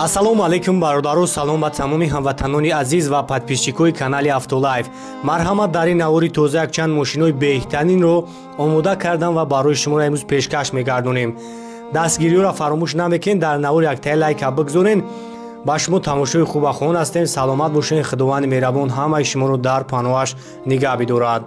Ассалому алайкум бародару, салом ба тамоми ҳамватанони азиз ва подписчикои канали Автолайф. Марҳамат, дар ин навори тоза якчанд мошинои беҳтаринро омода кардам ва барои шуморо имрӯз пешкаш мегардонем. Дастгириёро фаромӯш намекунед, дар навор яктаи лайка бигзорен. Ба шумо тамошои хуба хоҳон ҳастем. Саломат бошед, Худованди меҳрабон ҳамаи шуморо дар паноҳаш нигаҳ бидорад.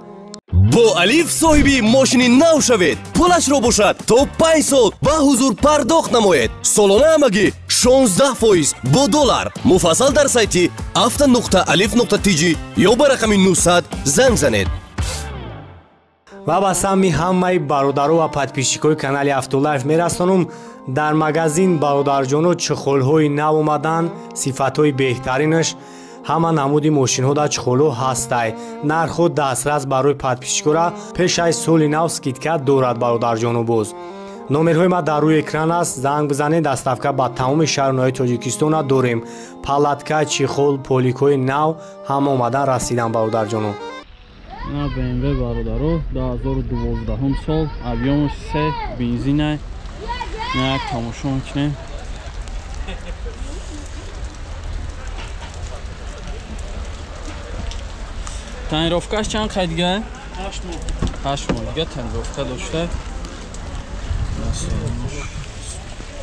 Бо Алиф соҳиби мошини нав шавед. Пулашро бошад то 5 сол ба ҳузур пардохт намоед. Солона ҳамагӣ 16% бо доллар. Муфассал дар сайти авто.alif.tj ё ба рақами 900 занг занед. Ва ба самми ҳамаи бародару ва подписчикои канали Автолайф мерасонум. Дар магазин бародарҷоно чехолҳои нав омаданд, сифатҳои беҳтаринаш, ҳама намуди мошинҳо дар чехолҳо ҳастай. Нархҳо дастрас барои подписчикора пеш аз соли нав скидка дорад бародарҷону. Боз номерҳои ма дар рӯи экран аст, занг бизанед. Доставка ба тамоми шаҳру ноҳияи Тоҷикистона дорем. Палатка, чехол, поликҳои нав ҳама омадан расидан бародарҷону. На BMW бародаро 2012 сол, объёмаш 3, бензина. На як тамошо мекунем. Тонировкаш чанд қай дига? 8 моҳ. 8 моҳ дига тонировка дошта.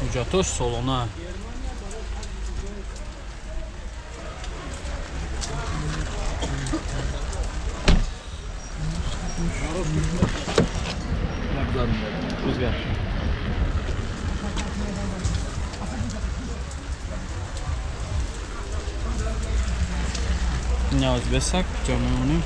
Ҳуҷҷатош солона. Ниёз бесак ҷо мемонем.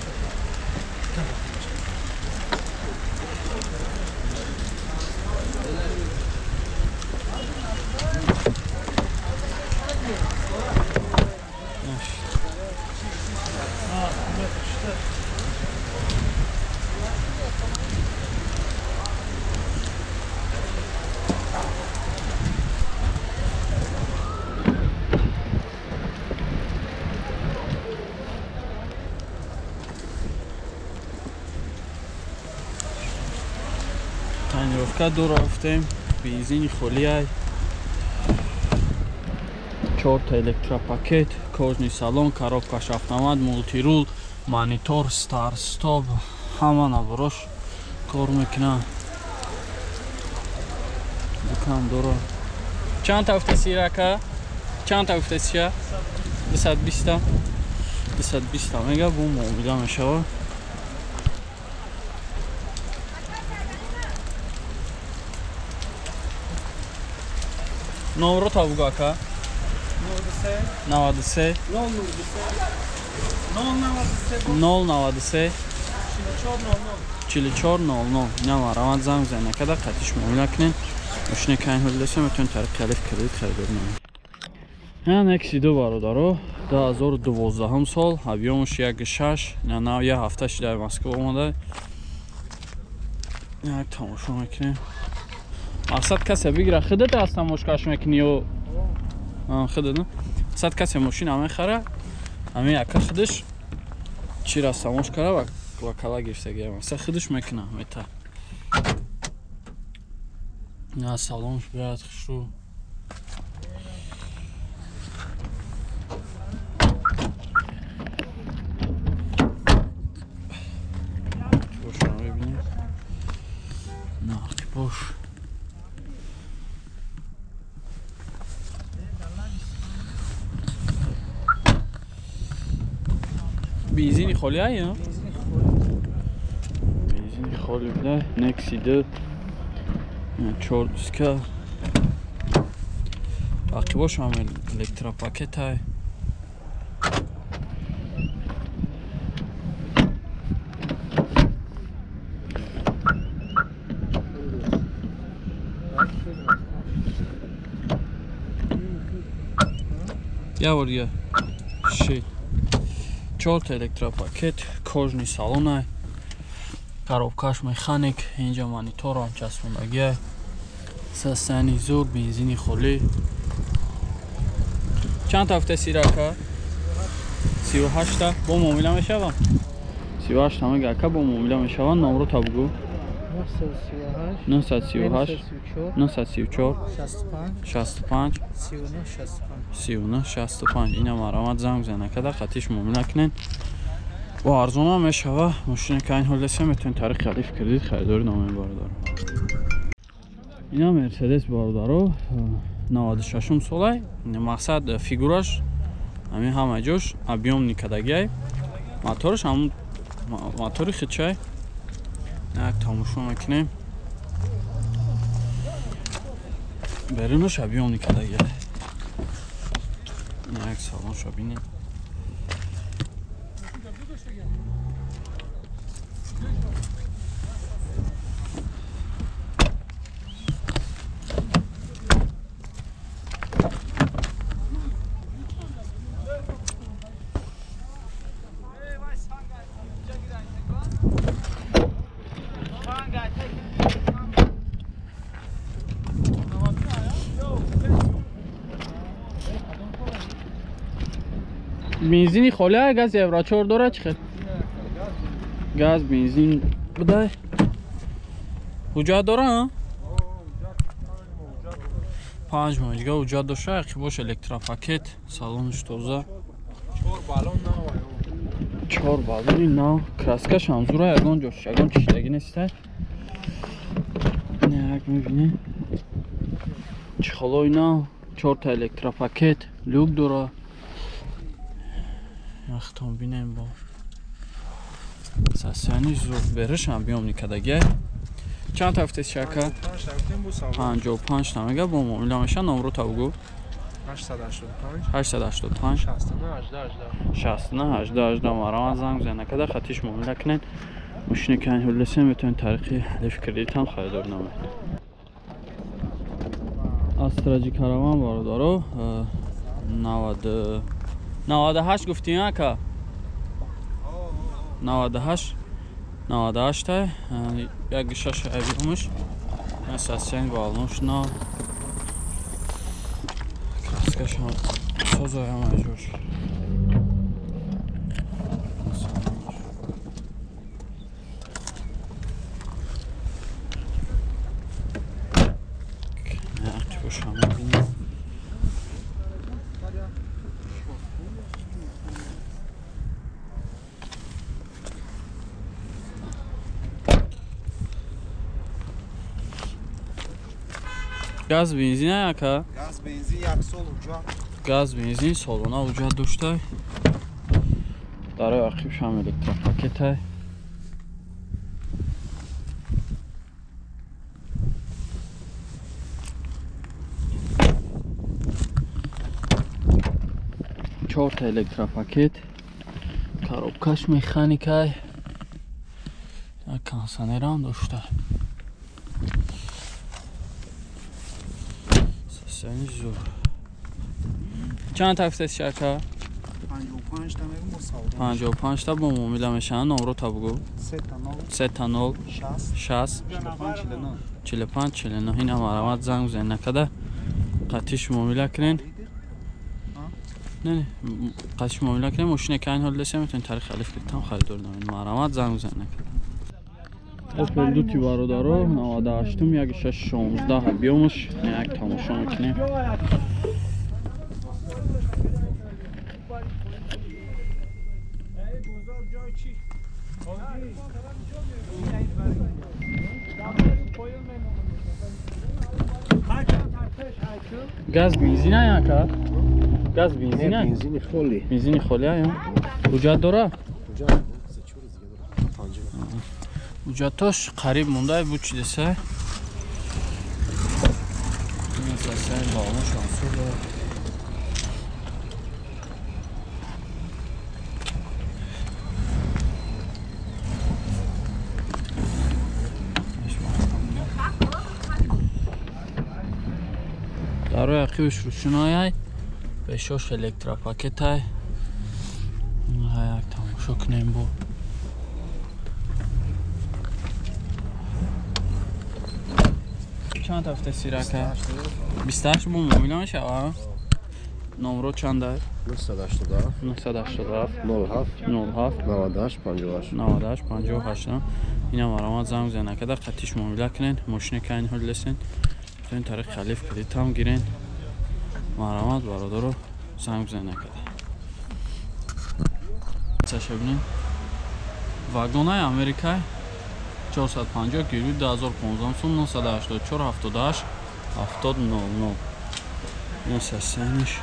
Тонировка дура афтем, бензини холиай, 4 электропакет, кожный салон, коробкаш автомат, мултирул, монитор, старт-стоп, ҳама наборош кор мекунад. Дукан дура. Чанд та гуфтаси рака? Чанд та гуфтасия? 220. 220 мега бу муомила мешавад. Номро табугу ака? 93 093 44 00. Ина марамат занг занед, акада қатиш муомила кунед. Мошине кайн ҳолидаса метавонед тариқи Алиф кредит харидорӣ намоед. Ина Nexi 2 бародаро, 2012 сол, объёмаш 1.6, ина нав як ҳафта шуда дар Москва омада. Як тамошо мекунем. Мақсад касе бигира, худат аз тамошкаш мекунӣ ё худат? Мақсад касе мошина мехара, ҳамин яка худаш чира тамош кара ва кала гирифтагия. Мақсад худаш мекуна, мета. На салонш биёяд хушрӯ. Бошро мебинем. Нархи бош. Бензини холӣ ай? Бензини холӣ буда. Nexi 2 4 диска. Ақибош ҳам электропакет ай. Я бор дига. Шит. 4 электропакет, кожный салон, коробкаш механик, инҷа мониторам часпондагия, састани зур, бензини холӣ. Чанд та гуфтаси рака? 38 та. Бо муомила мешавам? 38 та мега ака, бо муомила мешавам. Номро та бугу. 938 934 65 39 65. Ина марамат занг бизанед када қатиш муомила кунед. Бо арзон ҳам мешава. Мошине ки айн ҳол десем метавонед тариқи Алиф кредит харидорӣ намоед бародаро. Ина Мерседес бародаро 96 солай. Мақсад фигураш ҳамин ҳама ҷош объём никадагиай. Мотораш ҳамун мотори хичай. Як тамошо мекунем. Берунаш объём никадагиай. Як салоншо бинед. Бензини холия, газ евро 4 дора чӣ хел? Газ бензин будай. Ҳуҷҷат дора? 5 моҳ дига ҳуҷҷат дошта, яқи бош электропакет, салонш тоза. 4 баллон нав. 4 баллони нав, краскаш ҳам зура, ягон ҷош, ягон чиштагӣ нестай. Як мебинӣ. Чехолои нав, 4 та электропакет, люк дора. Яхтон бинем бо сасяни зур беришам биём никадагия. Чанд тафтес шака? 55 та мега бо муомила меша. Номро та бугу. 885 885 69 18 69 18 18. Марамат занг бизанед накада хатиш муомила кунед. Мошине ки айн ҳол десем метавонед тариқи Алиф кредит ҳам харидорӣ намоед. Астраҷи караван бародаро 98 гуфтӣ ака? 98 98 та як шаш объёмаш асасиян баллонш нав, краскаш ҳам соза ҳама ҷош. Газ бензин ака? Газ бензин як сол ҳуҷҷат. Газ бензин солона ҳуҷҷат доштай. Дарои ақибш ҳам электропакетай. Чорта электропакет. Коробкаш механикай. Кондиционерам дошта. Чанд тафтес шака? 55 та мегум бо савдо. 55 та бо муомила мешаванд. Номро та бугу. 3 та 0 3 та 0 6 6 45 45 49. Ина марамат занг бизанед накада қатиш муомила кунед. Не, қатиш муомила кунед. Мошине ки айн ҳол десем метавонед тариқи Алиф кредит ҳам харидорӣ намоед. Марамат занг бизанед накада. Опел дути бародаро 98 1616 объёмаш. Як тамошо мекунем. Газ бензин ака? Газ бензин? Бензини холӣ. Бензини холӣ ая? Ҳуҷҷат дора? Ҳуҷҷат ҳуҷҷатош қариб монда буд чӣ деса. Дарои ақибаш рӯшнояй, бешош электропакетай. Як тамошо кунем бо. Чанд ҳафта сирака? 28 бо муомила мешава? Номро чанда? 987 987 07 07 98 58 98 58. Ина марамат занг бизанед акада қатиш муомила кунен, мошине ки айн ҳол лесен. Метавонед тариқи Алиф кредитам гирен. Марамат бародаро занг бизанед акада. Чаша бинен. Вагонаи Америкай 450 гирӯи 2015 сум 984 78 70 00. Ина сасяниш.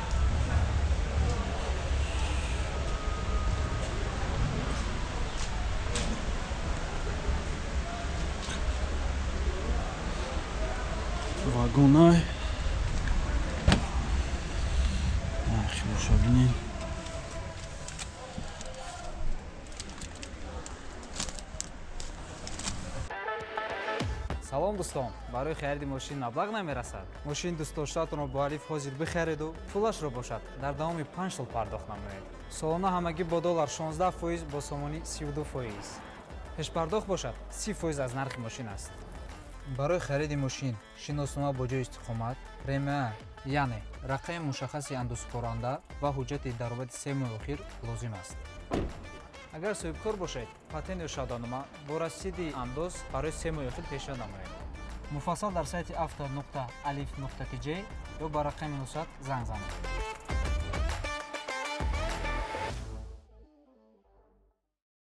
Вагонай. Нархи боша бинен. Салом дӯстон, барои хариди мошин маблағ намерасад. Мошини дӯстдоштаатонро бо Алиф ҳозир бихариду пулашро бошад дар давоми 5 сол пардохт намоед. Солона ҳамагӣ бо доллар 16%, бо сомонӣ 32%. Пешпардохт бошад 30% аз нархи мошин аст. Барои хариди мошин шиноснома бо ҷои истиқомат, РМА, яъне рақами мушаххаси андозсупоранда ва ҳуҷҷати даромади 3 моҳи охир лозим аст. Агар соҳибкор бошед, патент ё шаҳодатнома бо расиди андоз барои 3 моҳи охир пешниҳод намоед. Муфассал дар сайти auto.alif.tj ё ба рақами 900 занг занед.